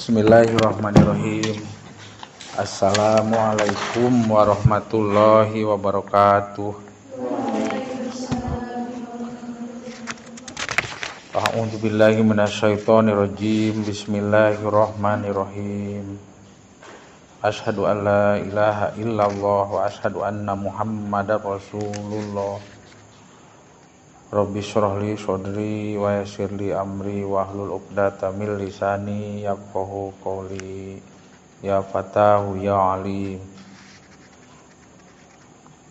Bismillahirrahmanirrahim. Assalamualaikum warahmatullahi wabarakatuh. A'udzubillahi minasyaitonirrajim. Bismillahirrahmanirrahim. Asyhadu an la ilaha illallah wa asyhadu anna Muhammadar Rasulullah. Rabbi shrah li sadri wa yassir li amri wahlul 'uqdatam min lisani yafqahu qawli. Ya Fatahu ya Alim.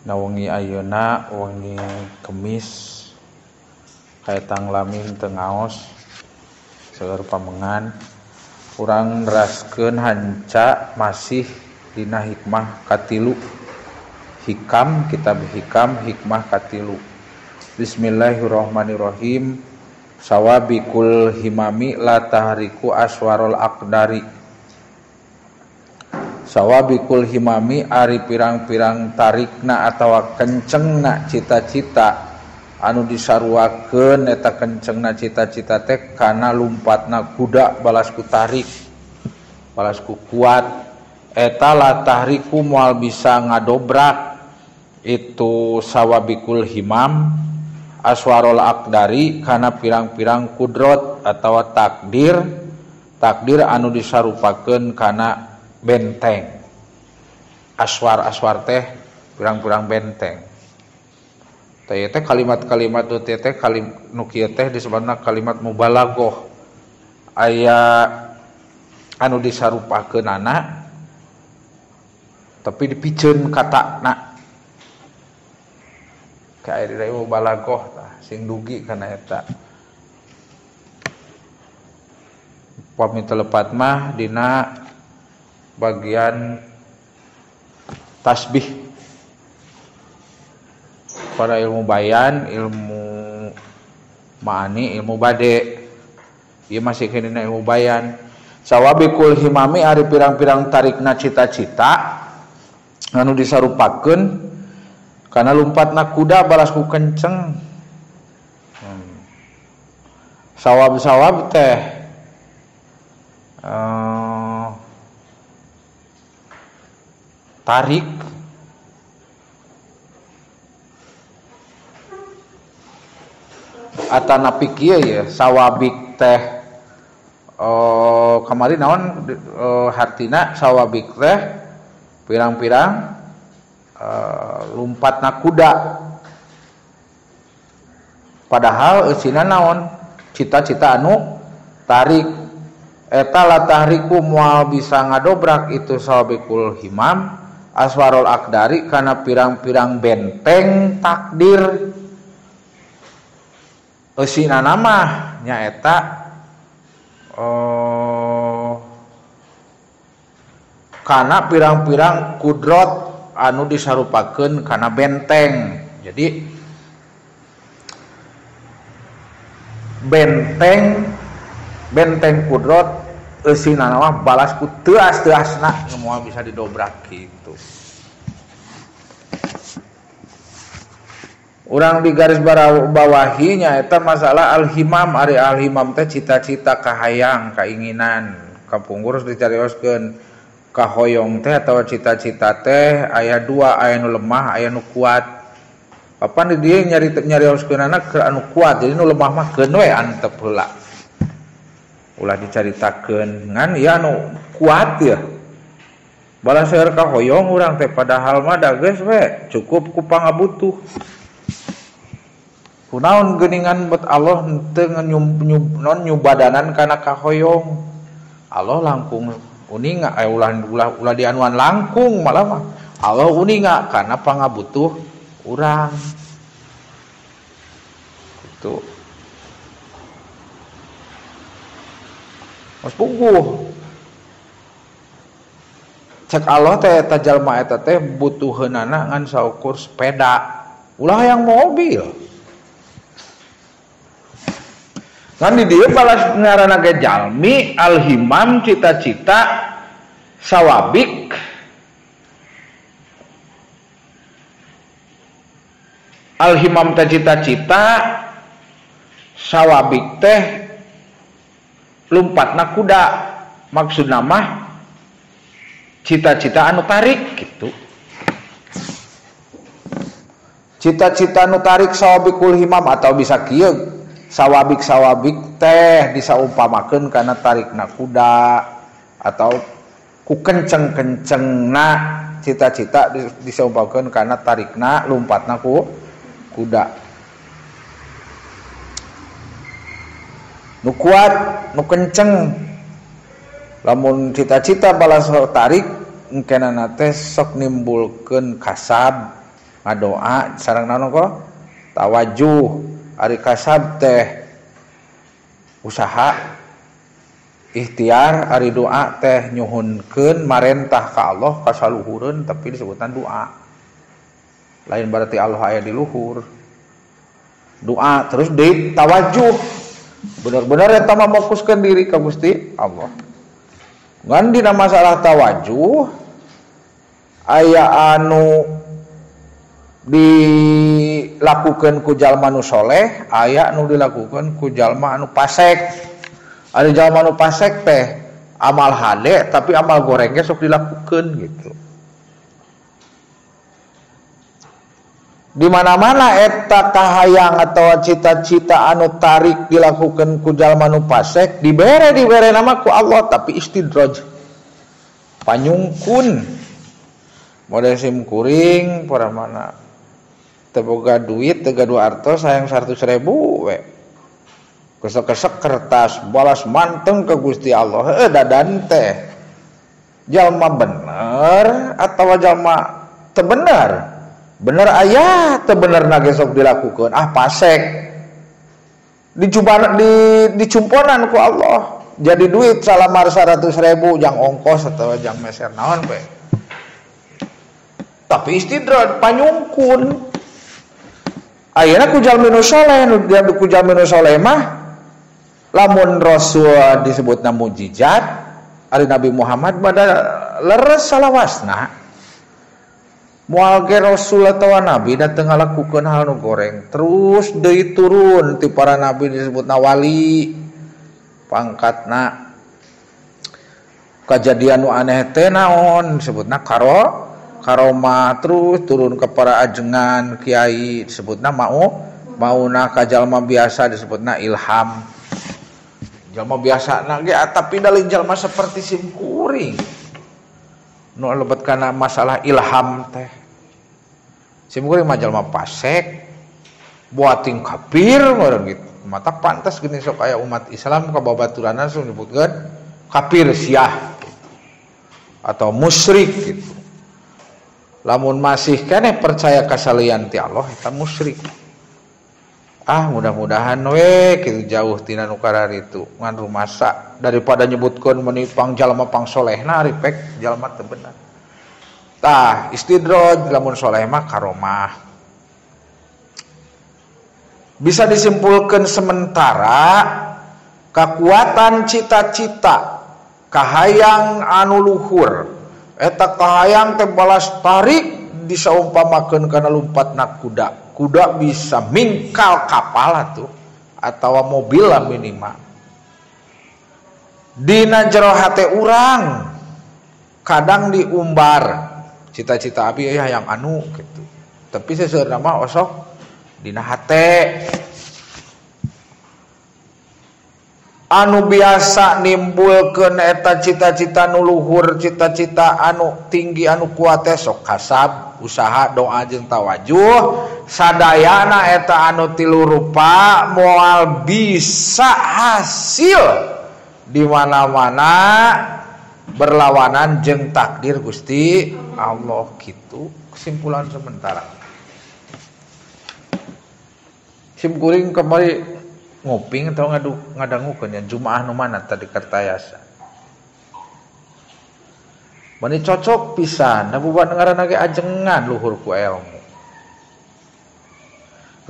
Na wengi ayeuna wengi Kemis kaetang lamin teu ngaos seueur pamengan urang neraskeun hanca masih dina hikmah katilu. Hikam kitab hikam hikmah katilu. Bismillahirrahmanirrahim. Sawabikul himami la tahriku aswarul aqdari. Sawabikul himami ari pirang-pirang tarikna atawa kencengna cita-cita anu disaruakeun eta kencengna cita-cita teh kana lumpatna kuda balas ku tarik balas ku kuat eta la tahriku moal bisa ngadobrak itu sawabikul himam aswarul aqdari kana pirang-pirang kudrot atawa takdir takdir anu disarupakeun kana benteng. Aswar-aswar teh pirang-pirang benteng. Teh teh kalimat-kalimat nu teh teh nu kieu teh disebutna kalimat mubalaghah. Aya anu disarupakeunana tapi dipiceun katana. Ka aya dina mubalaghah tah sing dugi kana eta. Pami telepat mah dina bagian tasbih pada ilmu bayan, ilmu ma'ani, ilmu bade. Ieu masih kena ilmu bayan. Sawabikul himami ari pirang-pirang tarikna cita-cita anu disarupakeun kana lumpatna kuda balas ku kenceng. Sawab-sawab teh tarik atanapi kieu ya sawabik teh kamari naon hartina sawabik teh pirang-pirang lumpatna kuda padahal eusina naon cita-cita anu tarik eta la tahriku moal bisa ngadobrak itu sawabikul himam aswarul aqdari kana pirang-pirang benteng takdir eusina mah nyaeta kana pirang-pirang kudrot anu disarupakeun kana benteng. Jadi benteng benteng kudrot eusina mah balas ku teuas-teuasna moal bisa didobrak gitu. Urang di garis bawahi nyaeta masalah al-himam. Ari al-himam teh cita-cita kahayang, kainginan. Kapungkur dicarioskeun kahoyong teh atau cita-cita teh aya dua, aya nu lemah, aya nu kuat. Papan di dieu nyarioskeunana keur anu kuat, jadi nu lemah mah keun we antep heula. Ulah dicaritakeun ngan ieu anu kuat ya. Balas seueur kahoyong urang teh padahal mah da geus we cukup ku pangabutuh. Kunaon geuningan bet Allah henteu non nyubadanan kana kahoyong. Allah langkung uninga ulah ulah dianuan langkung malah mah. Allah uninga kana pangabutuh urang. Gitu. Mas puguh. Cek Allah teh eta jalma eta teh butuheunana ngan saukur sepeda. Ulah yang mobil. Kan di dieu balas ngaranna ge jalmi al-himam cita-cita sawabik al-himam teh cita-cita sawabik teh lumpatna kuda. Maksudna mah cita-cita anu tarik gitu. Cita-cita anu tarik sawabikul himam atau bisa kieu sawabik-sawabik teh disaumpamakeun kana tarikna kuda atau ku kenceng-kencengna cita-cita disaumpamakeun kana tarikna lumpatna ku kuda. Nu kuat, nu kenceng. Lamun cita-cita balas tarik engkenana teh sok nimbulkeun kasab ngadoa sareng naon kok tawajuh. Ari kasab teh usaha ikhtiar, ari doa teh nyuhunkeun marentah ka Allah kasaluhureun tapi disebutan doa. Lain berarti Allah aya di luhur. Doa terus deui tawajuh. Bener-bener eta mah fokuskeun diri ka Gusti Allah. Ngan dina masalah tawajuh aya anu dilakukan ku jalma nu soleh, aya anu dilakukan ku jalma anu pasek. Ari jalma nu pasek teh amal hade tapi amal gorengnya sok dilakukan gitu. Di mana-mana eta kahayang atau cita-cita anu tarik dilakukan ku jalma nu pasek dibere nama ku Allah tapi istidraj panyungkun. Model sim kuring para mana teu boga duit teu gaduh artos hayang 100.000 we. Kesek-kesek kertas balas manteng ke Gusti Allah. Heuh dadan teh jalma bener atawa jalma teu bener. Bener aya teu benerna ge sok dilakukeun. Ah pasek. Dicuban di dicumponan ku Allah. Jadi duit salamar 100.000 jang ongkos atawa jang meser naon we. Tapi istidraj panyungkun. Ayeuna ku jalmi nu soleh, nu ku jalmi nu soleh mah lamun rasul disebutna mukjizat, ari Nabi Muhammad pada leres salawasna. Moal ge rasul atawa nabi dateng ngalakukeun hal nu goreng, terus deui turun ti para nabi disebutna wali pangkatna. Kajadian nu aneh teh naon disebutna karomah, terus turun ke para ajengan kiai disebutna mauna ka jalma biasa disebutna ilham. Jalma biasa na ge tapi dalin jalma seperti sim kuring nu lebet kana masalah ilham teh. Sim kuring mah jalma pasek buating kafir meureun gitu. Mata pantas geuning sok aya umat Islam ka babaturanna sok nyebutkeun kafir siah gitu. Atau musyrik gitu. Lamun masih keneh percaya kasalian ti Allah eta musyrik. Ah mudah-mudahan we kitu jauh tina nu kararitu ngan rumasa daripada nyebutkeun meuni pang jalma pang solehna ari pek jalma teu bener. Tah istidraj lamun soleh mah karomah. Bisa disimpulkan sementara kekuatan cita-cita kahayang anu luhur eta kahayang teh balas tarik disaumpamakeun kana lumpatna kuda. Kuda bisa mingkal kapal atuh atawa mobil lah minimal. Dina jero hate urang kadang diumbar cita-cita abi ya yang anu gitu. Tapi seseueurna mah osok dina hate. Anu biasa nimbulkeun eta cita-cita nu luhur, cita-cita anu tinggi anu kuat teh sok kasab, usaha, doa jeung tawajuh. Sadayana eta anu tilu rupa moal bisa hasil di mana-mana berlawanan jeung takdir Gusti Allah gitu. Kesimpulan sementara. Sim kuring kemari nguping atau ngadangukeun ya Jumaah nu mana tadi Kertayasa. Meni cocok pisan, da buban ngaranna ge ajengan luhur ku ilmu.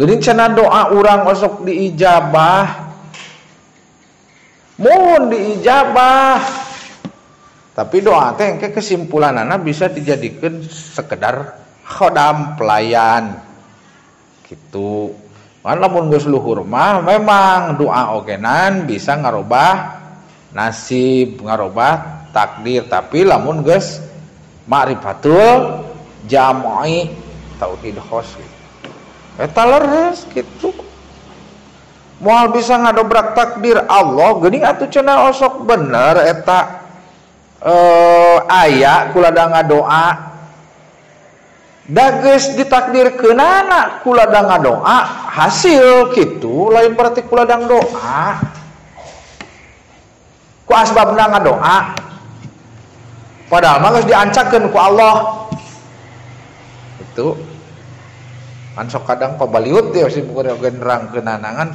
Geuning cenah doa urang osok diijabah. Mun diijabah. Tapi doa teh engke kesimpulanana bisa dijadikeun sekedar khodam pelayan. Gitu. Kan lamun geus luhur mah memang doa ogenan bisa ngarobah Nasib ngarobah takdir, tapi lamun geus ma'rifatul jam'i tauhid khos gitu. Eta leres kitu. Moal bisa ngadobrak takdir Allah geuning atuh cenah osok bener eta aya kulada ngadoa. Da geus ditakdirkeunana kulada ngadoa hasil kitu, lain berarti kuladang doa. Ku asbabna ngadoa padahal mah geus diancakeun ku Allah. Itu kan sok kadang pabaliut ya si bukan nerangkeunana,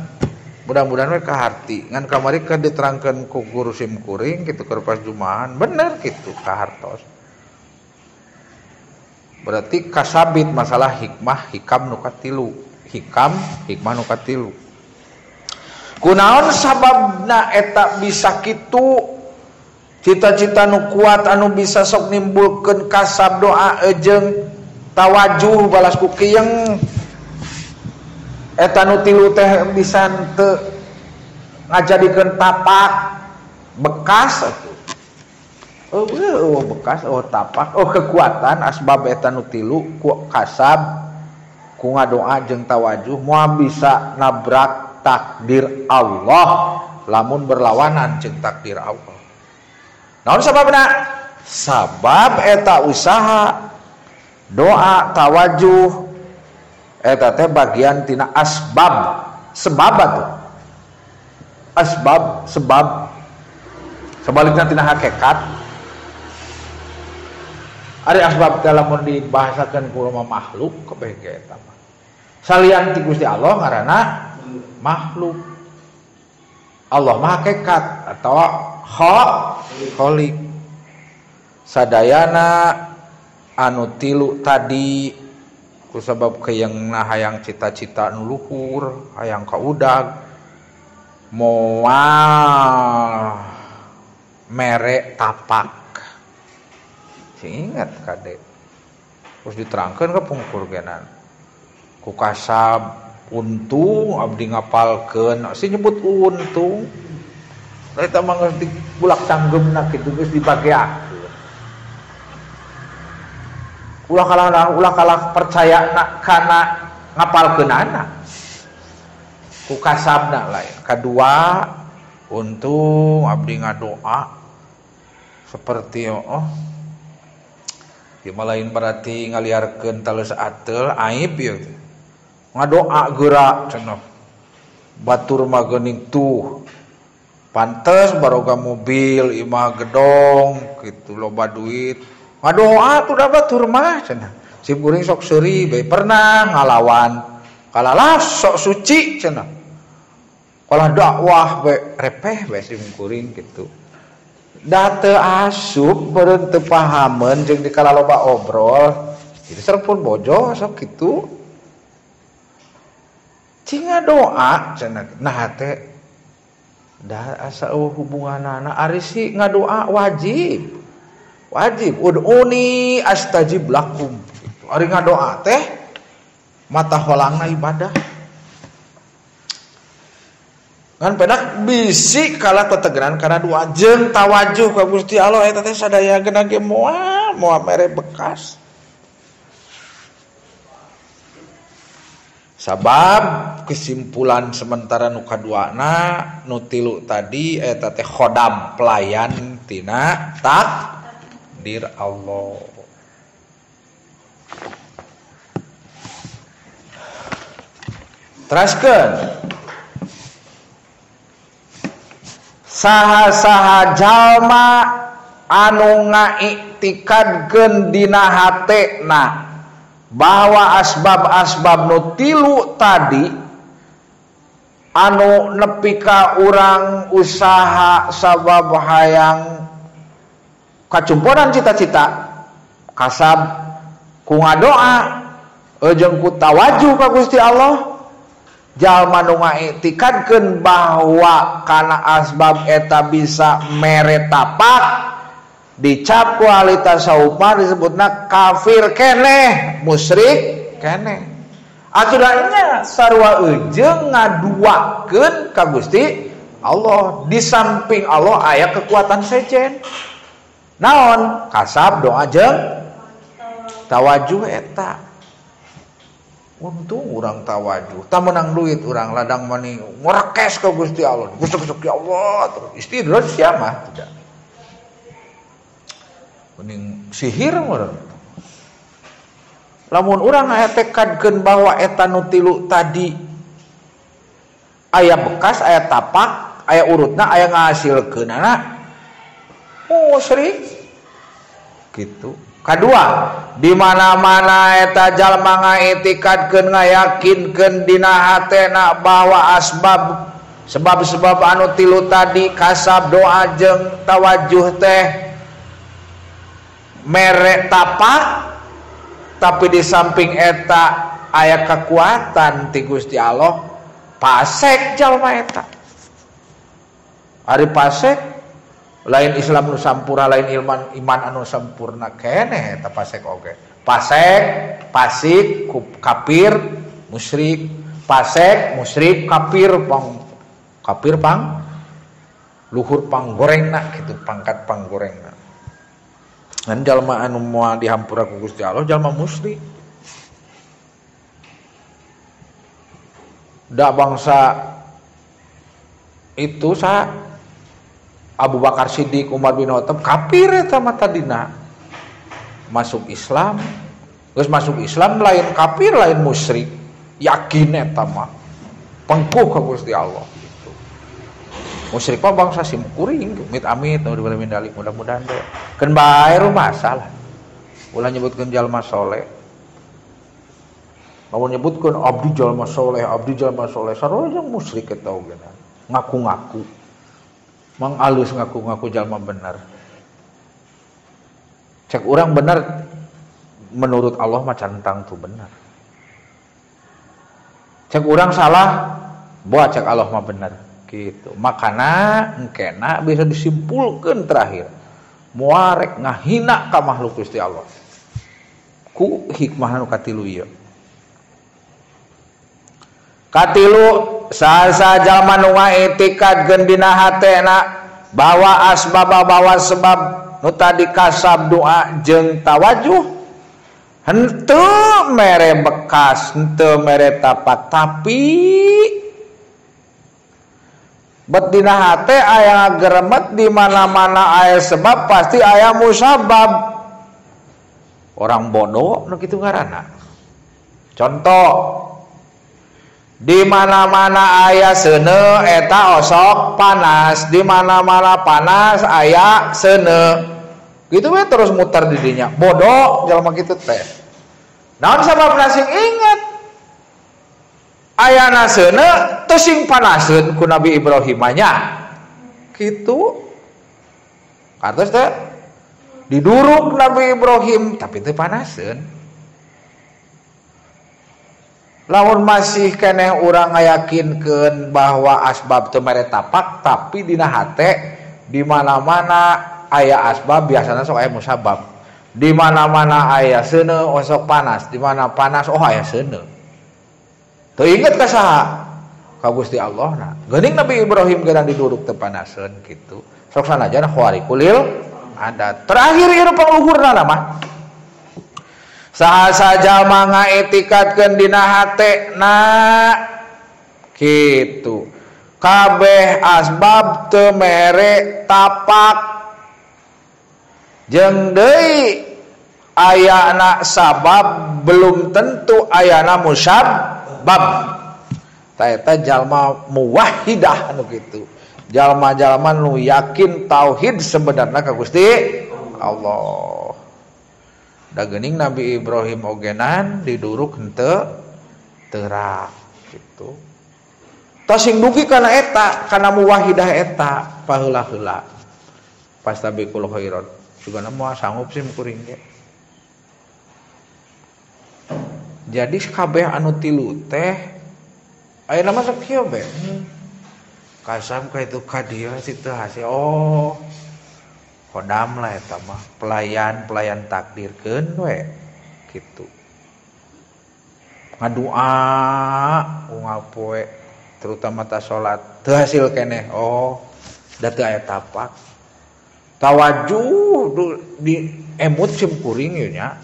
mudah-mudahan we kaharti. Ngan kamari kan diterangkeun ku guru sim kuring kitu keur pas jumahan, bener kitu kahartos. Berarti kasabit masalah hikmah hikam nu katilu, hikam hikmah nu katilu. Kunaon sababna eta bisa kitu? Cita-cita nu kuat anu bisa sok nimbulkeun kasab doa jeung tawajuh balas ku kiyeng. Eta nu tilu teh bisa teu ngajadikeun tapak bekas atuh. Oh, bekas, oh tapak, oh kekuatan asbab eta nu tilu ku kasab ku ngadoa jeung tawajuh moal bisa nabrak takdir Allah lamun berlawanan jeung takdir Allah. Naon sababna? Sabab eta usaha doa tawajuh eta teh bagian tina asbab, sebab atuh. Asbab sebab sebaliknya tina hakikat. Ari asbab teh lamun dibahasakeun ku makhluk kabeh ge eta mah. Salian ti Gusti Allah ngaranna makhluk. Allah mah hakikat atau khalik. Sadayana anu tilu tadi kusabab keyengna hayang cita-cita nu luhur, hayang kaudag, moal mere tapak. Ingat kade. Terus diterangkeun ke pungkur genan. Ku kasab untung abdi ngapalkeun, si nyebut untung. Eta mah geus dibulak canggemna kitu geus dibageakeun. Ulah kalah percaya na kana ngapalkeunana. Ku kasabna lain. Kadua untung abdi ngadoa seperti oh ieu mah lain berarti ngaliarkeun taleus ateul aib ieu. Ngadoa geura cenah. Batur mah geuning tuh. Pantes baroga mobil, imah gedong kitu loba duit. Ngadoa tuh da batur mah cenah. Sim kuring sok seuri bae pernah ngalawan. Kalalah sok suci cenah. Kalah dakwah bae repeh bae sim kuring kitu. Da teu asup beureun teu pahameun jeung dikala loba obrol. Kitu serpun bojo sok kitu. Cinga doa cenah nah teh da asa hubunganana ari si ngadoa wajib. Wajib ud'uni astajib lakum. Ari ngadoa teh mata holangna ibadah. Ngan penak bisi kalah tetegeran karena doa jeung tawajuh ka Gusti Allah eta teh sadaya geuna ge moal moal mere bekas. Sabab kesimpulan sementara nu kaduana nu tilu tadi eta teh khodam pelayan tina takdir Allah. Teraskeun saha-saha jalma anu ngaiktikadkeun dina hatena bahwa asbab-asbab nu tilu tadi anu nepi ka urang usaha sabab hayang kacumponan cita-cita kasab ku ngadoa jeung ku tawajuh ka Gusti Allah, jalma nu ngaiktikadkeun bahwa kana asbab eta bisa mere tapak dicap ku ahli tasawuf mah disebutna kafir keneh, musyrik keneh. Atuh da nya sarua ejeung ngaduakeun ka Gusti Allah. Di samping Allah aya kekuatan sejen. Naon? Kasab doa jeung tawajuh eta. Untung urang tawajuh, tah menang duit urang ladang mani ngorekes ka Gusti Allah. Gusti ya Allah, terus istidraj sia mah tidak. Mending sihir meureun. Lamun urang aya tekadkeun bahwa eta nu tilu tadi aya bekas, aya tapak, aya urutna, aya ngahasilkeunana musyrik gitu. Kadua, di mana-mana eta jalma ngaitikadkeun ngayakinkeun dina hatena bahwa asbab sebab-sebab anu tilu tadi kasab doa jeung tawajuh teh mere tapak, tapi di samping eta aya kekuatan ti Gusti Allah, pasek jalma eta. Ari pasek lain Islam nu sampurna, lain iman anu sampurna keneh eta pasek oge. Pasek, pasik, kafir, musyrik. Pasek, musyrik, kafir pang kafir pang luhur panggorengna kitu, pangkat panggorengna. Ngan jalma anu moal dihampura ku Gusti Allah jalma musyrik. Da bangsa itu sa Abu Bakar Siddiq, Umar bin Khattab kafir eta mah tadina. Masuk Islam, geus masuk Islam lain kafir lain musyrik. Yakin eta mah. Pengkuh ka Gusti Allah gitu. Musyrik mah bangsa sim kuring, amit-amit nu min dalik mudah-mudahan teh. Keun bae masalah. Ulah nyebutkeun jalma soleh. Lamun nyebutkeun abdi jalma soleh, abdi jalma soleh, sarua jeung musyrik eta oge. Ngaku-ngaku. Mang alus ngaku-ngaku jalma benar. Cek orang benar menurut Allah mah cantang tuh benar. Cek orang salah, buat cek Allah mah benar gitu. Makana engkena bisa disimpulkan terakhir. Muarek ngahina ka makhluk Gusti Allah. Ku hikmah nu katilu ieu. Katilu saha jalma nu ngaitikadkeun dina hatena bahwa asbab bahwa sebab nu tadi kasab doa jeung tawajuh henteu mere bekas, henteu mere tapak, tapi bet dina hate aya ngageremet di mana-mana aya sebab pasti aya musabab. Orang bodoh nu kitu ngaranna. Contoh, di mana-mana aya seuneu eta osok panas, di mana-mana panas aya seuneu. Gitu we terus muter di dinya. Bodoh jalma kitu teh. Naon sababna sing inget? Ayana seuneu teu sing panaseun ku Nabi Ibrahim nya. Kitu. Kartos teh diduruk Nabi Ibrahim tapi teu panaseun. Lamun masih keneh urang ngayakinkeun bahwa asbab teu mere tapak, tapi dina hate di mana-mana aya asbab biasana sok aya musabab. Di mana-mana aya seuneu osok panas, di mana panas oh aya seuneu. Teu inget ka saha? Ka Gusti Allah na. Geuning Nabi Ibrahim geura diduruk teu panaseun kitu. Sok sanajan khawarikulil adat. Terakhir ieu pangluhurna mah. Saha jalma ngaitikadkeun dina hatena kitu. Kabeh asbab teu mere tapak jeung deui ayana sabab belum tentu ayana musabab. Ta eta jalma muwahhidah anu kitu. Jalma-jalma nu yakin tauhid sebenarna ka Gusti Allah. Da geuning Nabi Ibrahim ogenan diduruk henteu terak gitu. Tos sing dugi kana eta, kana muwahidah eta paheula-heula. Pastabikul khairat. Sugana moal sanggup sim kuring ge. Jadi kabeh anu tilu teh ayeuna mah sok kieu be. Kasam ka itu ka dieu situ hasil. Oh. Kodam lah eta mah, pelayan-pelayan takdirkeun we kitu. Ngadua unggal poe terutama ta salat Teu hasil keneh. Oh, da teu aya tapak. Tawajuh di emut sim kuring ieu nya.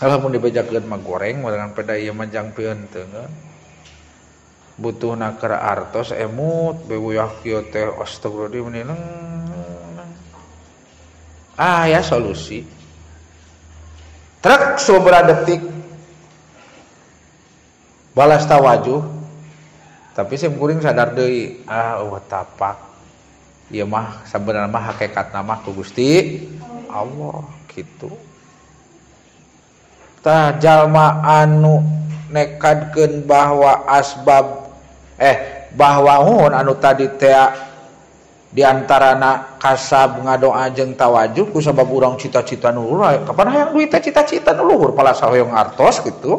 Lamun dibejakeun mah goreng dengan peda ieu mah jang pieunteungeun. Butuhna keur artos emut bewuyah kieu teh astagfirullahaladzim. Ah ya solusi. Trek sabaraha detik balas tawajuh tapi sim kuring sadar deui ah eueuh tapak ieu mah sabenerna mah hakikatna mah ku Gusti Allah kitu. Tah jalma anu nekadkeun bahwa asbab bahwa hun anu tadi teh di antarana kasab ngadoa jeung tawajuh ku sabab urang cita-cita nu luhur kapan hayang duit teh cita-cita nu luhur palasa hoyong artos kitu.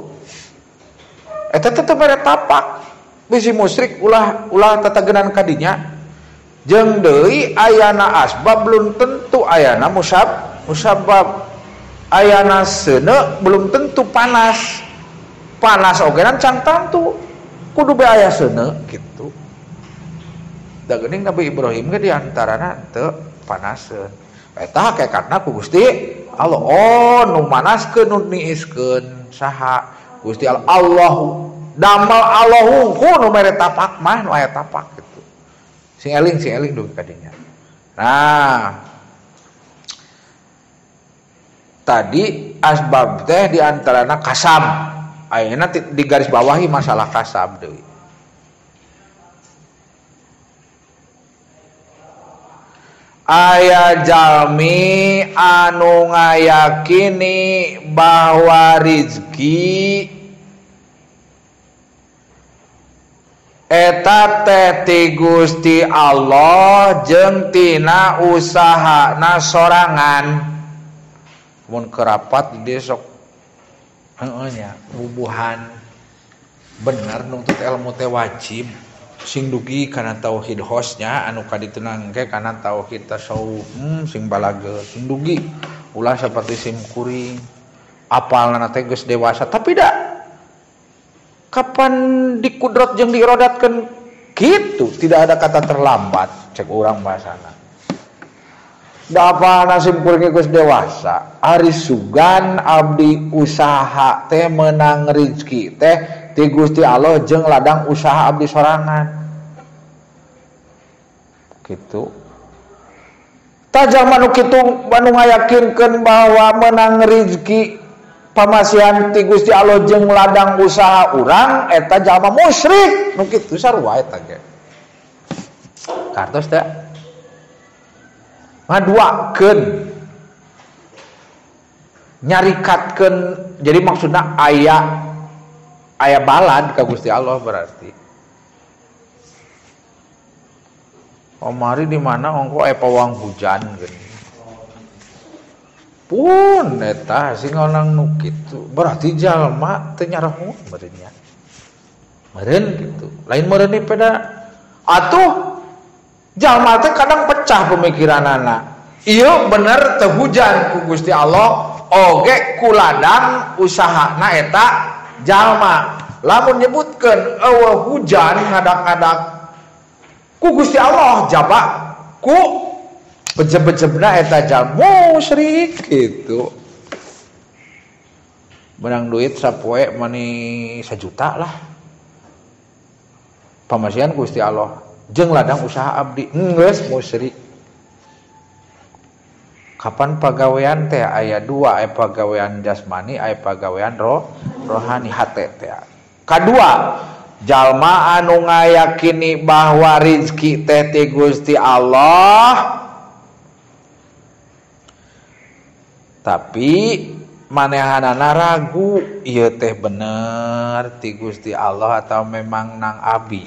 Eta teh mere tapak bisi musyrik ulah ulah tatagenan kadinya jeung deui ayana asbab belum tentu ayana musabab ayana seuneu belum tentu panas panas ogenan can tantu kudu be aya seuneu kitu. Da geuning Nabi Ibrahim ge di antarana teu panaseun eta hakikatna ku Gusti Allah. Oh nu manaskeun nu niiskeun saha Gusti Allah. Allahu damel Allahu ku nu mere tapak mah nu aya tapak gitu. Sing eling dugi kadinya. Nah, tadi asbab teh di antarana kasab. Ayeuna di garis bawahi masalah kasab deui. Aya jalmi anu ngayakini bahwa rizki eta teh ti Gusti Allah jeung tina usahana sorangan. Mun kerapat di sok heueuh nya bubuhan bener nuntut ilmu teh wajib sing dugi kana tauhid hosnya anu kaditenang ge kana tauhid tasawuf sing balage sing dugi ulah saperti sim kuring apalna teh geus dewasa tapi da kapan dikudrot jeung diirodatkeun kitu tidak ada kata terlambat cek urang bahasana da apalna sim kuring geus dewasa ari sugan abdi usaha teh menang rezeki teh ti Gusti Allah jeung ladang usaha abdi sorangan kitu. Tah jalma nu kitu anu ngayakinkeun bahwa menang rezeki pamasihan ti Gusti Allah jeung ladang usaha urang eta jalma musyrik nu kitu sarua eta ge. Kartos teh ngaduakeun nyarikatkeun jadi maksudna aya balad ka Gusti Allah berarti. Omari di mana ongko aya pawang hujan geuning. Pun eta sing ngonang nu kitu berarti jalma teu nyarahun meureun nya. Meureun kitu. Lain meureun peda atuh jalma teh kadang pecah pemikiranana. Ieu bener teu hujan ku Gusti Allah oge ku ladang usahana eta jalma. Lamun nyebutkeun eueuh hujan ngadak-ngadak ku Gusti Allah jaba ku bejeb-bejebna eta jalma musyrik kitu. Menang duit sapoe mani 1 juta lah. Pamasihan Gusti Allah jeung ladang usaha abdi geus musyrik. Kapan pagawean teh aya dua, aya pagawean jasmani, aya pagawean rohani hate teh. Kadua, jalma anu ngayakini bahwa rizki teh ti Gusti Allah tapi manehanana ragu ieu teh bener ti Gusti Allah atau memang nang abi.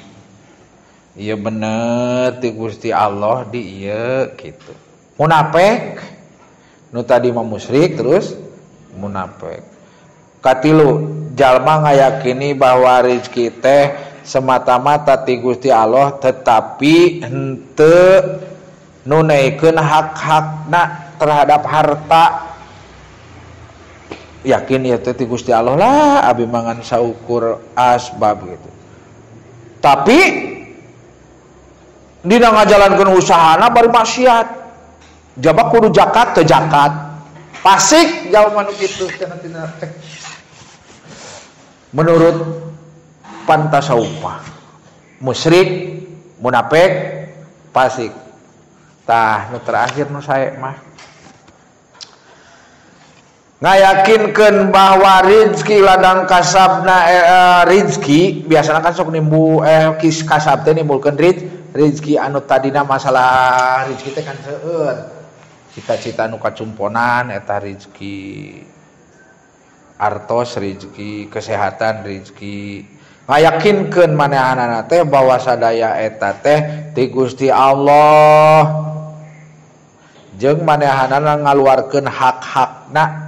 Ieu bener ti Gusti Allah di ieu kitu. Munafik nu tadi mah musyrik terus munafik. Katilu, jalma ngayakini bahwa rizki teh semata-mata ti Gusti Allah tetapi henteu nunaikeun hak-hakna terhadap harta. Yakin ya teh ti Gusti Allah lah abi mangan saukur asbab gitu. Tapi Dina ngajalankeun usahana bari maksiat. Jaba kudu zakat teu zakat. Fasik jalma nu kitu cenah tina teh. Menurut pantasawuf musyrik, munafik, fasik. Tah nu terakhir nu sae mah ngayakinkeun bahwa rizki ladang kasabna rizki biasana kan sok nimbul kis kasab teh nimbulkeun rizki anu tadina masalah rizki teh kan seueur cita-cita nu kacumponan eta rizki artos, rizki kesehatan, rizki ngayakinkeun manehanana teh bahwa sadaya eta teh ti Gusti Allah jeung manehanana ngaluarkeun hak-hakna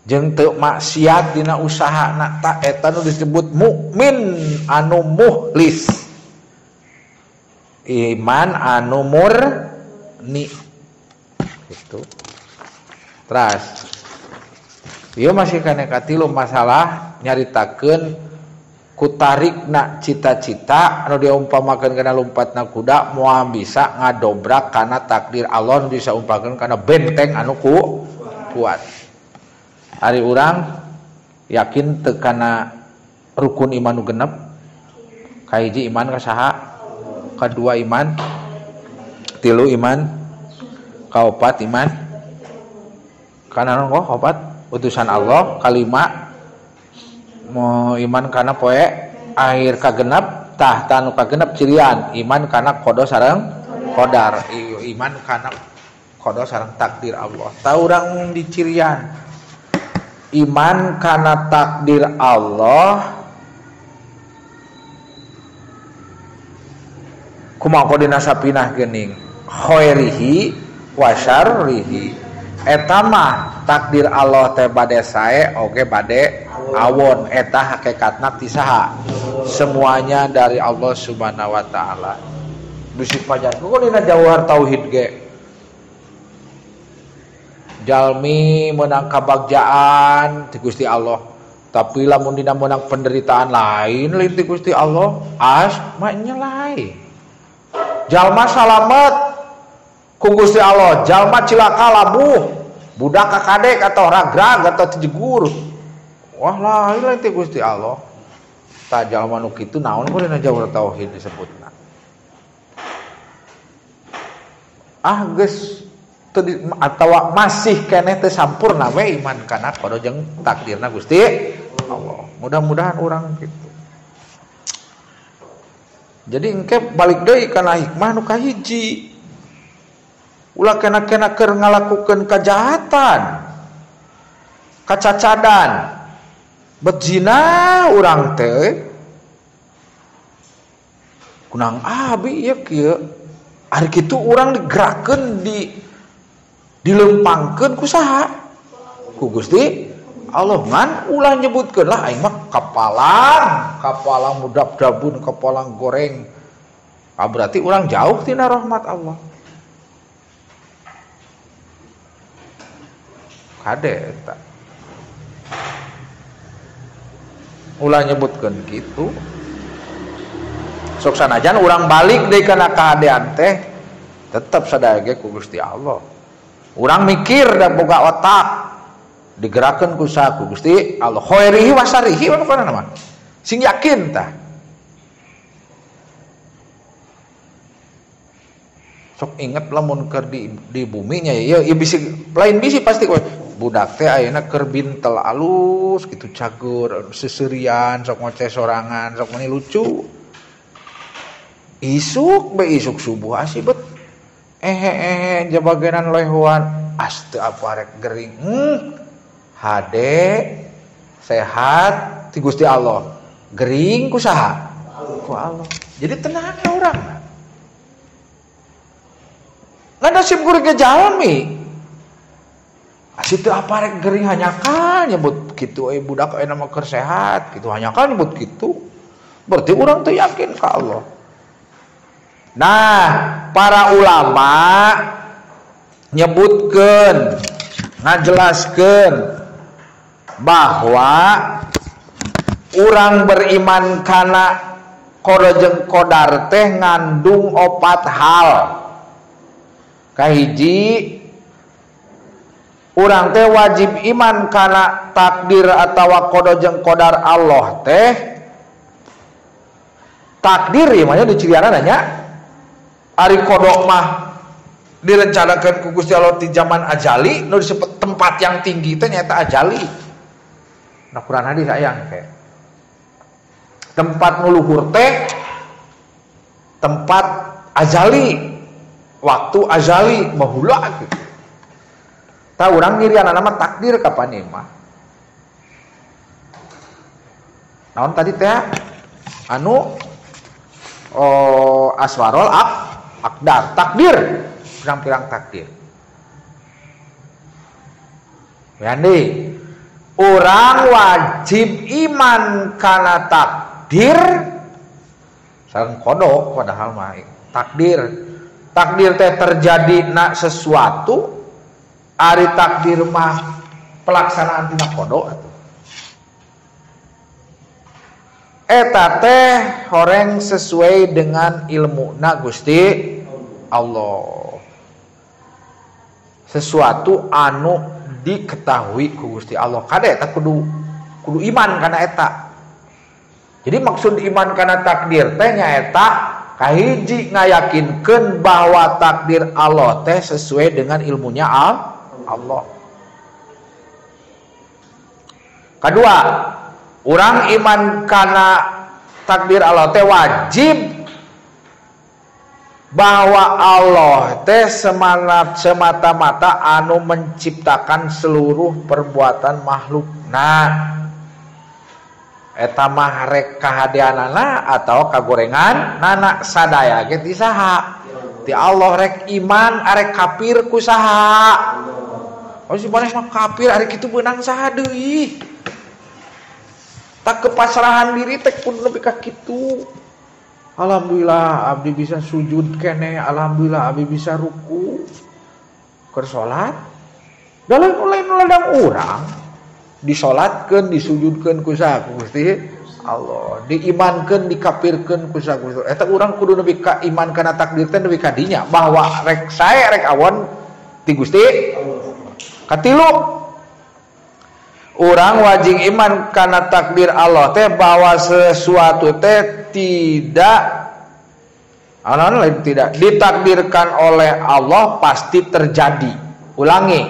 jeung teu maksiat dina usahana ta eta nu disebut mukmin anu muhlis, iman anu murni gitu. Teras ieu masih kana katilu masalah nyaritakeun kutarikna cita-cita anu diumpamakeun kana lumpatna kuda moal bisa ngadobrak kana takdir Allah nu bisa umpamakeun kana benteng anu kuat. Ari urang yakin teu kana rukun iman nu genep, kahiji iman ka saha, kadua iman, tilu iman, kaopat iman kana naon kok kaopat utusan Allah, kalima mau iman kana poe akhir kagenep, tah tanu kagenep cirian iman kana qada sareng qadar, iman kana qada sareng takdir Allah. Tah urang dicirian iman kana takdir Allah kumaha dina sapinah geuning khairihi wa syarrihi. Eta mah takdir Allah teh bade sae oge bade awon, eta hakikatna ti saha? Semuanya dari Allah Subhanahu wa taala. Bisi pajar kok dina jauhar tauhid ge jalmi menang kabagjaan ti Gusti Allah, tapi lamun dina menang penderitaan lain lain ti Gusti Allah, as mah nyelai. Jalma salamet ku Gusti Allah, jalma cilaka labuh, budak kakadek atau ragrag atau tijegur, wah lain lain ti Gusti Allah. Tah jalma nu kitu naon ku dina jauh tauhid disebutna. Ah geus atau masih keneh teu sampurna we iman kana qada jeung takdirna Gusti Allah. Mudah-mudahan urang kitu. Jadi engke balik deui kana hikmah nu kahiji. Ulah kena-kena keur ngalakukeun kajahatan, kacacadan, berzina urang teh. Kunang abi ieu kieu. Ari kitu urang digerakkeun dilempangkeun ku saha? Ku Gusti Allah. Ngan ulah nyebutkeun lah aing mah kapalang mudab-dabun, kapalang goreng. Ah berarti urang jauh tina rahmat Allah. Kade eta. Ulah nyebutkeun kitu. Sok sanajan urang balik deui kana kahadean teh tetep sadaya ge ku Gusti Allah. Urang mikir dan boga otak digerakkan ku saha ku Gusti Allah. Khairihi wa syarrihi wa kana mah. Sing yakin tah. Sok inget lamun keur di buminya ya, ya bisi lain bisi pasti kowe. Budak teh ayeuna keur bintel alus gitu cagur, seserian, sok ngoceh sorangan, sok meni lucu. Isuk be isuk subuh asibet. Ehe jabagenan lehuan as teu apa rek gering. Hade sehat ti Gusti Allah. Gering ku saha? Ku Allah. Jadi tenang urang. Ngan nasib kuring ge jalmi. Asih teu apa rek gering hanyakan nyebut kitu euy budak ayeuna mah keur sehat kitu hanyakan nyebut kitu. Berarti urang teu yakin ka Allah. Nah, para ulama nyebutkeun, ngajelaskeun bahwa urang beriman kana Qada jeung qadar teh ngandung opat hal. Kahiji, urang teh wajib iman kana takdir atawa qada jeung qadar Allah teh. Takdir ieu mah dicirianana nya. Ari qada mah direncanakan ku Gusti Allah di zaman ajali, nu disebut tempat yang tinggi teh nyaeta ajali. Nah, Quran hadis sayang teh. Tempat nu luhur teh tempat ajali, waktu ajali baheula gitu. Tah urang nyirianana mah takdir kapan ieu mah. Naon tadi teh anu aswarol akdar, takdir, pirang-pirang takdir. Yandi, orang wajib iman kana takdir sareng kodok padahal mah takdir. Takdir teh terjadi nak sesuatu, ari takdir mah pelaksanaan tina kodok atuh. Eta teh horeng sesuai dengan ilmu na Gusti Allah. Sesuatu anu diketahui ku Gusti Allah. Kade eta kudu iman kana eta. Jadi maksud iman kana takdir teh nyaeta kahiji ngayakinkeun bahwa takdir Allah teh sesuai dengan ilmunya Allah. Kedua, orang iman kana takdir Allah teh wajib bahwa Allah teh semata-mata anu menciptakan seluruh perbuatan makhluk. Nah, eta mah rek kahadeanana atau kagorengan nana sadaya ge ti saha? Ti Allah. Rek iman arek kafir ku saha? Oh si maneh mah kafir arek kitu beunang saha deui? Tak kepasrahan diri teh kudu nepi ka kitu. Alhamdulillah abdi bisa sujud kene, alhamdulillah abdi bisa ruku keur salat. Da lain ladang urang disolatkeun, disujudkeun ku saha? Ku Gusti Allah. Diimankeun, dikafirkeun ku saha? Gusti. Eta urang kudu nepi ka iman kana takdir teh nepi ka dinya bahwa rek sae rek awon ti Gusti Allah. Katilu, orang wajib iman karena takdir Allah teh bahwa sesuatu teh tidak lain tidak ditakdirkan oleh Allah pasti terjadi. Ulangi,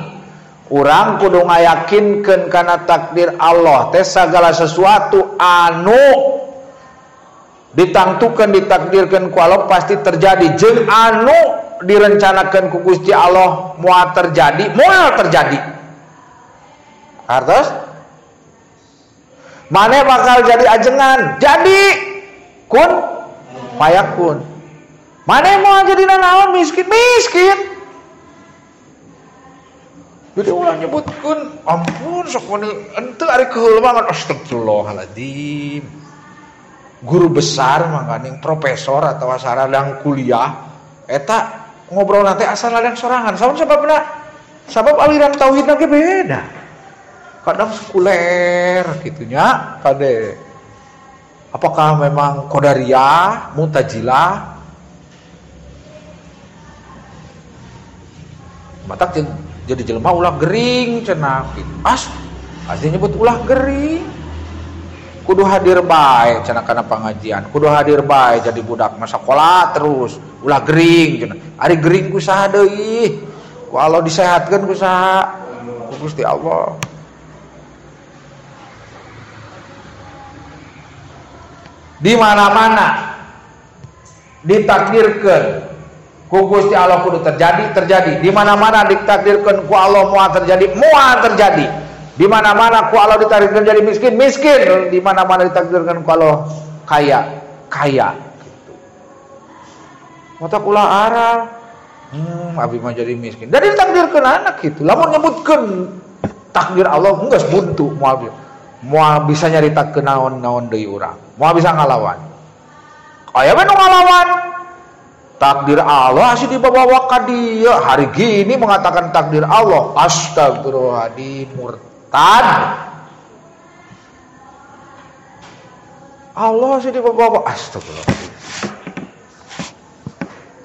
orang kudu ngayakinkeun kana takdir Allah teh segala sesuatu anu ditangtukeun ditakdirkeun ku Allah pasti terjadi, jeung anu direncanakeun ku Gusti Allah moal terjadi, moal terjadi. Artos mana bakal jadi ajengan, jadi kun payakun. Mana mau jadi nanaon miskin, miskin. Jadi ulah nyebutkeun, ampun sok mani henteu ari keheul banget. Astagfirullahaladzim. Guru besar mangkaning profesor atau saradang kuliah eta ngobrol nanti asal ladang sorangan. Sabab sababna? Sabab aliran tauhidna ge beda. Kadang sekuler gitunya kade. Apakah memang Qadariyah, Mu'tazilah? Matak jadi jelema ulah gering cenah gitu. As, asli nyebut ulah gering. Kudu hadir bae cenah kana pengajian, kudu hadir bae jadi budak masa sekolah terus, ulah gering cenah. Ari gering ku saha deui? Ku Allah disehatkeun ku saha? Ku Gusti Allah. Di mana-mana ditakdirkeun ku Gusti Allah kudu terjadi, terjadi. Di mana-mana ditakdirkeun ku Allah moal terjadi, moal terjadi. Di mana-mana ku Allah ditakdirkeun jadi miskin, miskin. Di mana-mana ditakdirkeun ku Allah kaya, kaya gitu. Matak ulah aral. Abi mah jadi miskin. Jadi ditakdirkeun anak gitu. Lamun nyebutkeun takdir Allah geus buntu moal moal bisa nyaritakeun naon-naon deui urang. Moal bisa ngalawan. Aya we nu ngalawan. Takdir Allah asih dibawa ka dieu. Hari gini mengatakan takdir Allah. Astagfirullahaladzim, murtad. Allah sih dibawa-bawa. Astagfirullah.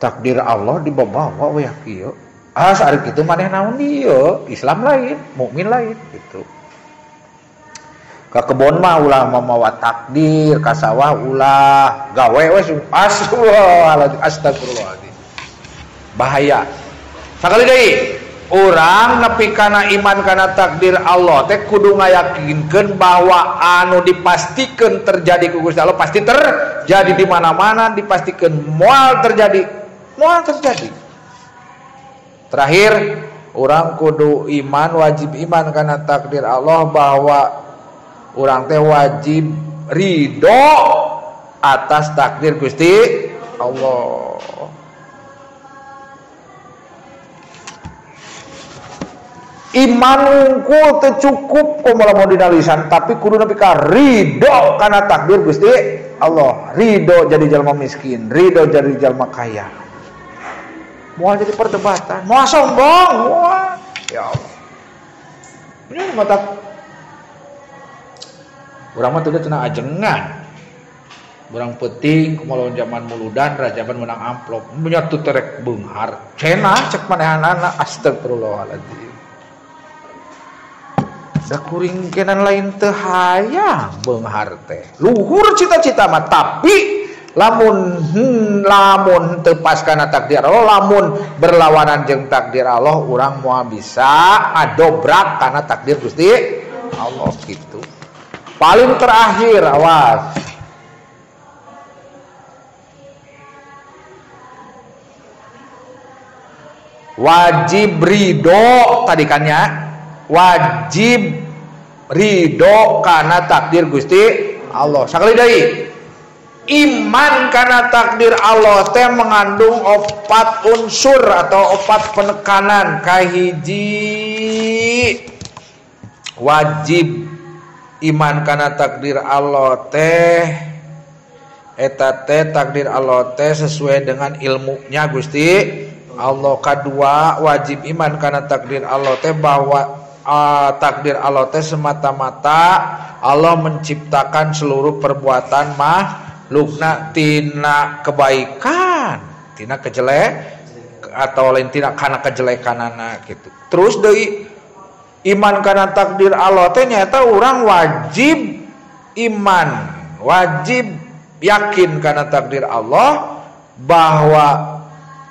Takdir Allah dibawa-bawa we kieu. Ah ari kitu maneh naon ieu? Islam lain, mukmin lain gitu. Ka kebon mah ulah mamawa takdir, ka sawah ulah gawe we astagfirullahaladzim, astagfirullahaladzim. Bahaya. Sakali deui, urang nepi kana iman kana takdir Allah teh kudu ngayakinkeun bahwa anu dipastikeun terjadi ku Gusti Allah pasti terjadi di mana-mana, dipastikeun moal terjadi, moal terjadi. Terakhir, urang kudu iman, wajib iman kana takdir Allah bahwa urang teh wajib ridho atas takdir Gusti Allah. Iman unggul teu cukup komo lamun dina lisan, tapi kudu nepi ka ridho kana takdir Gusti Allah. Ridho jadi jalma miskin, ridho jadi jalma kaya. Moal jadi perdebatan, moal sombong, moal. Ya Allah. Ini mata urang mah teu cenah ajengan. Urang peuting kumaha zaman muludan rajaban menang amplop, nya teu terek beunghar. Cenah cek manehanana, astagfirullahaladzim. Da kuring kenan lain teu hayang beunghar teh. Luhur cita-cita mah, tapi lamun lamun teu pas kana takdir Allah, lamun berlawanan jeung takdir Allah, urang moal bisa ngadobrak kana takdir Gusti Allah gitu. Paling terakhir, awas. Wajib ridho tadi kan ya. Wajib ridho karena takdir Gusti Allah. Sekali deui, iman karena takdir Allah teh mengandung opat unsur atau opat penekanan. Kahiji, wajib iman karena takdir Allah teh eta teh takdir Allah teh sesuai dengan ilmunya Gusti Allah. Kedua, wajib iman karena takdir Allah teh bahwa takdir Allah teh semata-mata Allah menciptakan seluruh perbuatan makhlukna tina kebaikan, tina kejelek atau lain tina kana kejelekanana gitu. Terus deui, iman karena takdir Allah teh nyata orang wajib iman, wajib yakin karena takdir Allah bahwa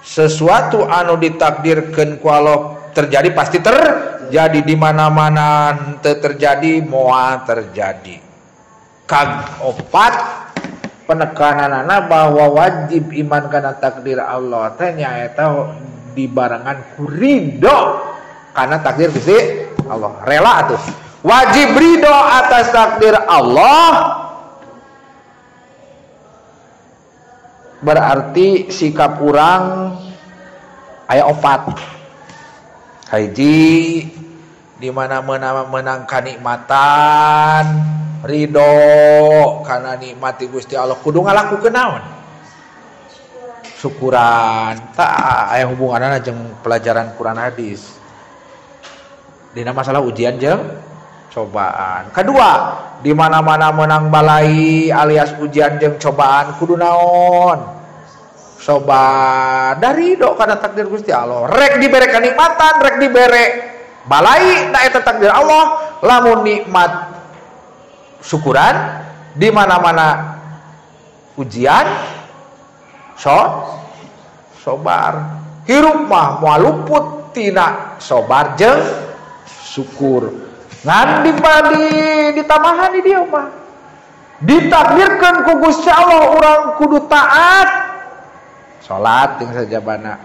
sesuatu anu ditakdirkeun ku Allah terjadi pasti terjadi, di mana-mana terjadi moal terjadi. Kaopat penekananana bahwa wajib iman karena takdir Allah teh nyaeta dibarengan ku ridho karena takdir Gusti Allah. Rela atuh. Wajib ridho atas takdir Allah berarti sikap urang aya opat. Hiji, di mana menang kanikmatan, ridho karena nikmati Gusti Allah kudu ngalakukeun naon? Syukuran. Tah aya hubunganna jeung pelajaran Quran hadis. Dina masalah ujian jeung cobaan. Kedua, di mana-mana menang balai alias ujian jeung cobaan kudu naon? Sobar. Dari ridho karena takdir Gusti Allah. Rek dibere kenikmatan, rek dibere balai, da eta takdir Allah. Lamun nikmat syukuran, di mana-mana ujian sobar. Hirup mah moal luput tina sobar jeung syukur. Ngan ditambahan di dieu mah ditakdirkeun ku Gusti Allah urang kudu taat. Salat jeung sajabana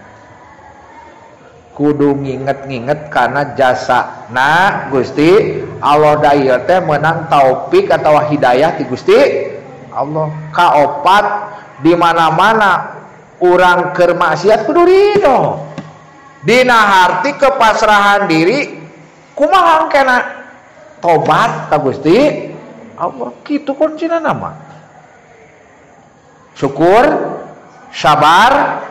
kudu nginget-nginget karena jasa na Gusti Allah da ieu teh meunang taufik atau hidayah ti Gusti Allah. Kaopat, di mana-mana urang keur maksiat kudu ridho. Dina harti kepasrahan diri kumaha kena tobat ka Gusti Allah. Kitu kuncina nama. Syukur, sabar,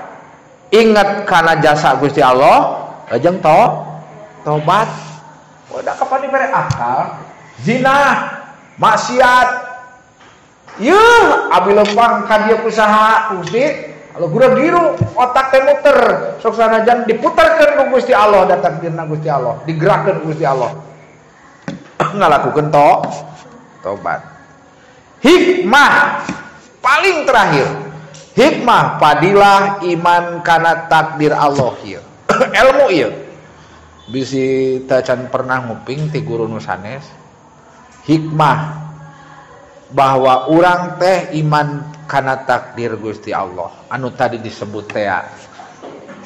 ingat karena jasa Gusti Allah, jeung tobat. Udah kapan diberi akal, zina, maksiat, Yeuh abi lempang ka dieu ku saha Gusti? Kalau gura giru otak teh muter sok sanajan diputarkeun ku Gusti Allah da takdirna Gusti Allah digerakkeun ku Gusti Allah ngalakukeun tobat. Hikmah paling terakhir, hikmah fadilah iman kana takdir Allah ieu. Ilmu ieu bisi tacan pernah nguping ti guru nu sanes. Hikmah bahwa urang teh iman kana takdir Gusti Allah anu tadi disebut teh.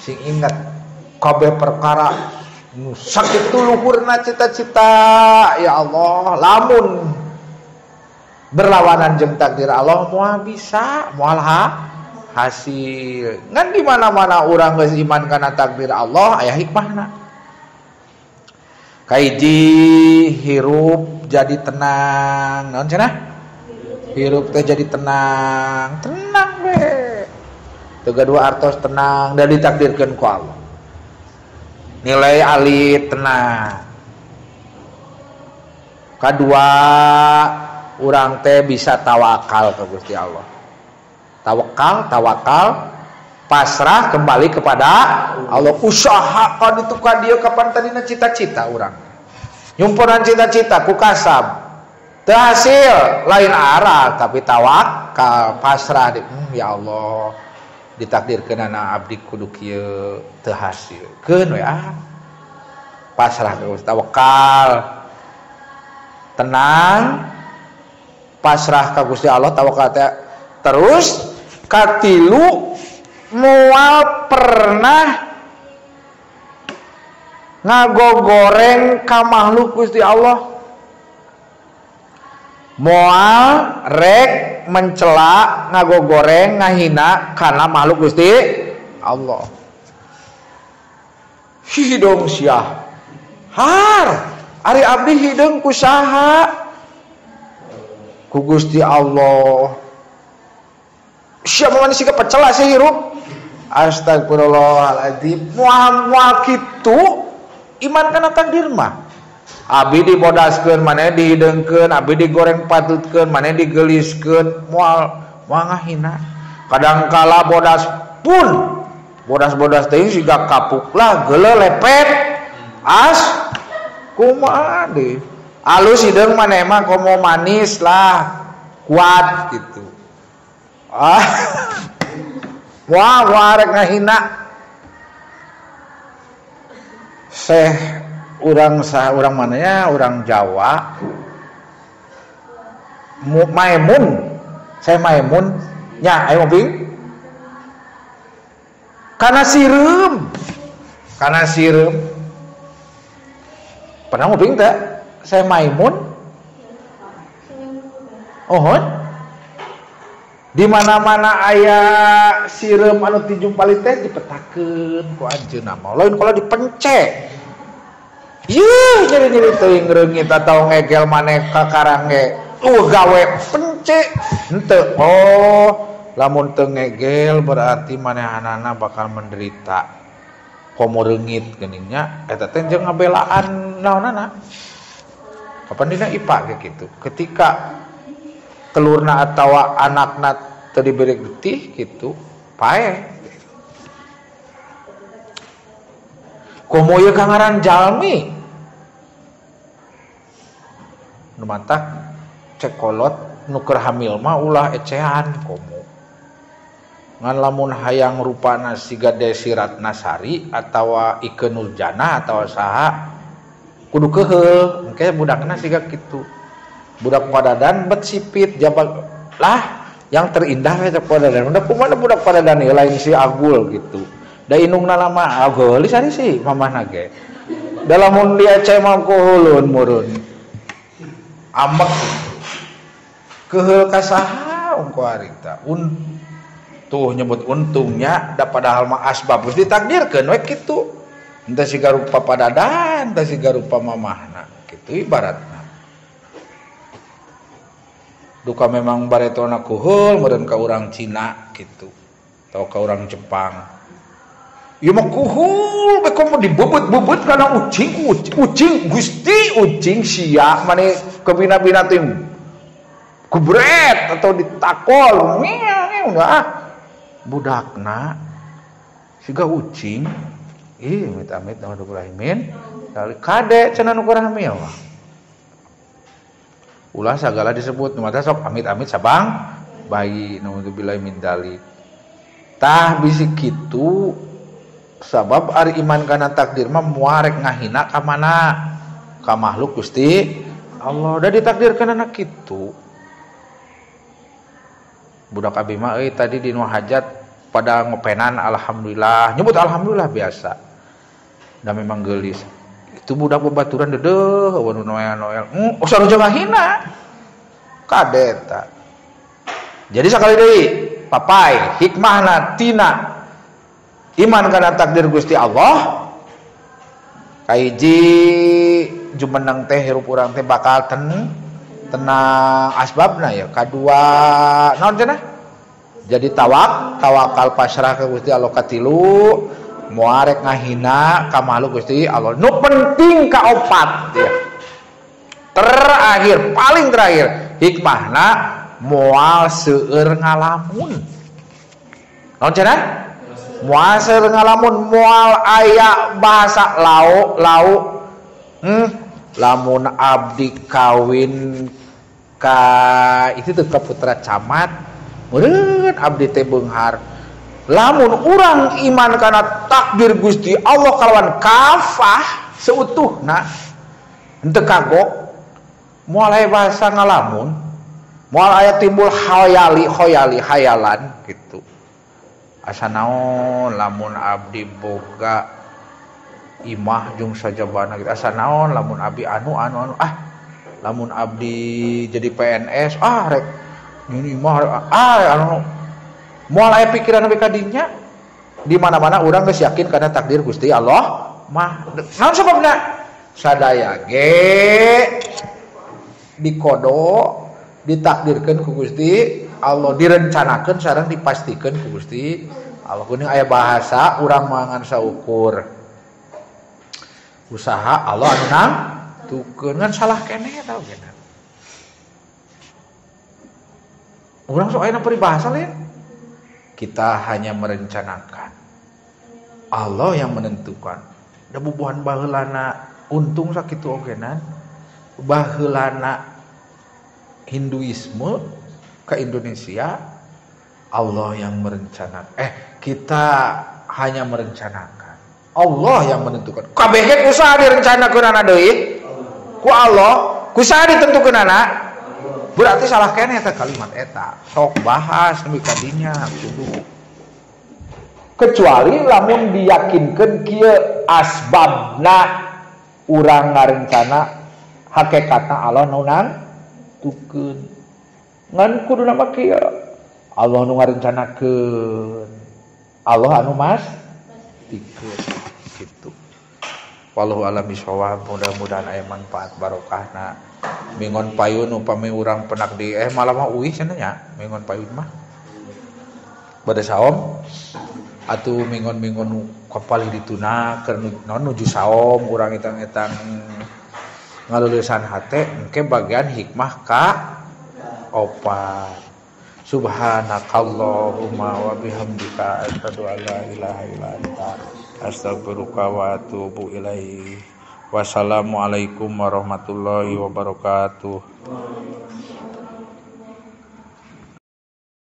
Sing inget kabeh perkara nu sakitu luhurna cita-cita ya Allah lamun berlawanan jeung takdir Allah moal bisa moal hasil. Ngan di mana-mana urang geus iman kana takdir Allah aya hikmahna. Kahiji hirup jadi tenang naon cenah? Hirup teh jadi tenang, tenang we. Teu gaduh artos tenang da ditakdirkeun ku Allah. Nilai alit tenang. Kadua urang teh bisa tawakal ke Gusti Allah. Tawakal, tawakal, pasrah kembali kepada Allah. Usaha ka ditu ka dieu kapan tadina cita-cita urang. Nyumponan cita-cita ku kasab. Teu hasil lain arah tapi tawakal pasrah di, ya Allah ditakdirkeunana abdi kudu kieu teu hasil. Keun we ah. Pasrah ka Gusti tawakal. Tenang. Pasrah ka Gusti Allah tawakal teh. Terus katilu moal pernah ngagogoreng ka makhluk Gusti Allah. Moal rek mencela ngagogoreng ngahina kana makhluk Gusti Allah. Hidung sia. Har, ari abdi hideung ku saha? Ku Gusti Allah. Siapa manusia kepecela sih hirup? Astagfirullahaladzim. Moal kitu iman kana takdir mah. Abi dibodaskeun maneh dihideungkeun, abi digoreng patutkeun, maneh digeliskeun, moal moal ngahina. Kadangkala bodas pun bodas-bodas teh siga kapuk lah geuleuh lepet. As kumaha deui. Alus hideung maneh mah komo manis lah, kuat gitu. Ah. Wah, wah rek ngahina. Syekh urang sah urang mananya urang Jawa. Maimun. Saya Maimun nya ayo nguping. Kana sireum. Kana sireum. Pernah nguping teh? Saya Maimun. Oh. Di mana-mana aya sireum anu tijumpali teh dipetakeun ku anjeunna mah. Lain kalau dipencet. Yuh, nyeri-nyeri teuing reungit atau ngegel maneh ka karang ge. Gawe pencet. Henteu. Oh, lamun teu ngegel berarti manehanana bakal menderita. Komo reungit geuning nya eta teh jeung ngabelaan naonana. Kapan dina IPA ge kitu. Ketika telurna atawa anakna teu diberi getih gitu, paeh. Komo ieu kangaran jalmi. Nu matak cekolot nu keur hamil mah ulah ecehan komo. Ngan lamun hayang rupana siga Desi Ratnasari atawa Ike Nurjana atawa saha kudu keheul, engke budakna siga kitu. Budak padadan bet sipit jabal lah yang terindah we cek padadan. Udah kumaha budak padadan ieu lain si Agul gitu. Da indungna lama geulis ari si mamahna ge. Da lamun diece mah kuhulun murun. Amek keheul ka saha ungko harita. Tuh nyebut untungnya da padahal mah asbab geus ditakdirkeun we kitu. Henteu siga rupa padadan, henteu siga rupa mamahna kitu ibaratna. Duka memang baretona kuhul meureun ka urang Cina gitu atau ka urang Jepang. Ieu mah kuhul we komo dibebet-bebet kana ucing, ucing Gusti ucing sia mane kebina-bina teh. Kubret atau ditakol ah budakna siga ucing ih amit-amit naudzubillahimin kade cenah nu keur hamil mah ulah sagala disebut nu mata sok amit-amit sabang bayi naudzubillahi min dzalik tah bisi kitu sabab ari iman kana takdir mah moal rek ngahina ka mana ka makhluk Gusti Allah da ditakdirkeun kitu. Budak abi mah euy tadi di nu hajat pada ngopenan alhamdulillah nyebut alhamdulillah biasa da memang geulis itu budak babaturan dedeuh nu noel-noel usah nu ngahina kade eta. Jadi sakali deui papai hikmahna tina iman kana takdir Gusti Allah kahiji jumeneng teh hirup urang teh bakal tenang asbabna ya kadua naon cenah jadi tawakal pasrah ka Gusti Allah katilu moal rek ngahina ka makhluk Gusti Allah nu penting kaopat ya terakhir paling terakhir hikmahna moal seueur ngalamun naon cenah moal seueur ngalamun moal aya bahasa lau lau lamun abdi kawin ka itu tuh ka putra camat meureun abdi teh beunghar lamun urang iman kana takdir Gusti Allah kalawan kafah seutuhna henteu kagok moal aya bahasa ngalamun moal aya timbul khayali khayali hayalan gitu asa naon lamun abdi boga imah jeung sajabana gitu asa naon lamun abdi anu anu anu ah lamun abdi jadi PNS ah rek ini imah ah anu moal aya pikiran we ka dinya di mana-mana urang geus yakin kana takdir Gusti Allah mah naon sababna sadaya ge dikodo ditakdirkeun ku Gusti Allah direncanakeun sareng dipastikeun ku Gusti Allah kuning aya bahasa urang mangan saukur usaha Allah anu nangtukeun ngan salah keneh eta oge. Urang sok aya peribahasa lain. Kita hanya merencanakan. Allah yang menentukan. Da bubuhan baheulana untung sakitu ogenan. Baheulana Hinduisme ke Indonesia Allah yang merencanakan. Kita hanya merencanakan. Allah yang menentukan. Kabeh usaha direncanakeunana deui ku Allah, ku saha ditentukeunana. Berarti salah keneh eta kalimat eta. Sok bahas nepi ka dinya kudu. Kecuali lamun diyakinkeun kieu asbabna urang ngarencana hakikatna Allah nu nangtukeun. Ngan kuduna mah kieu. Allah nu ngarencanakeun. Allah anu mastikeun. Gitu. Wallahu a'lam bishawab, mudah-mudahan aya manfaat barokahna. Mingon payun upami urang penak di malah mah uih cenah nya, mingon payun mah. Bade saom atuh mingon-mingon nu kapalih dituna keur naon nuju saom urang etang-etang ngaleulesan hate engke bagian hikmah ka opat. Subhanakallahumma wa bihamdika asyhadu an la ilaha illa anta astaghfiruka wa atubu ilaik. Wassalamualaikum warahmatullahi wabarakatuh.